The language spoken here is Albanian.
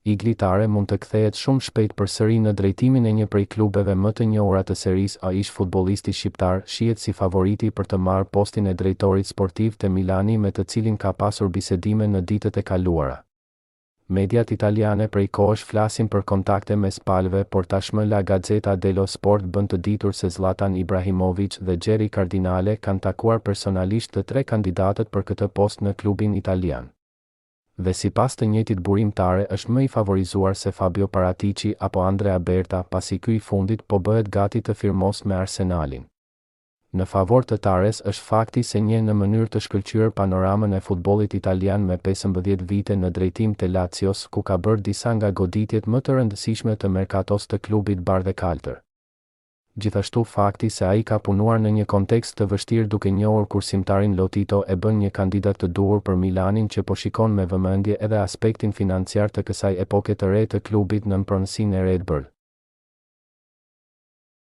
Igli Tare mund të kthehet shumë shpejt përsëri në drejtimin e një prej klubeve më të njohura të Serisë A. Ish-futbollisti shqiptar shihet si favoriti për të marrë postin e drejtorit sportiv te Milani me të cilin ka pasur bisedime në ditët e kaluara. Mediat italiane prej kohësh flasin për kontakte mes palëve por tashmë La Gazzetta dello Sport bën të ditur se Zlatan Ibrahimovic dhe Gerry Cardinale kanë takuar personalisht të tre kandidatët për këtë post në klubin italian. Dhe sipas të njëjtit burim Tare është më i favorizuar se Fabio Paratici apo Andrea Berta pasi ky i fundit po bëhet gati të firmosë me Arsenalin. Në favor të Tares është fakti se njeh në mënyrë të shkëlqyer panoramën e futbollit italian me 15 vite në drejtim te Lazios ku ka bërë disa nga goditjet më të rëndësishme të merkatos të klubit bardhekaltër. Gjithashtu fakti se ai ka punuar në një kontekst të vështirë duke njohur kursimtarin Lotito e bën një kandidat të duhur për Milanin që po shikon me vëmendje edhe aspektin financiar të kësaj epoke të re të klubit nën pronësinë e Redbird.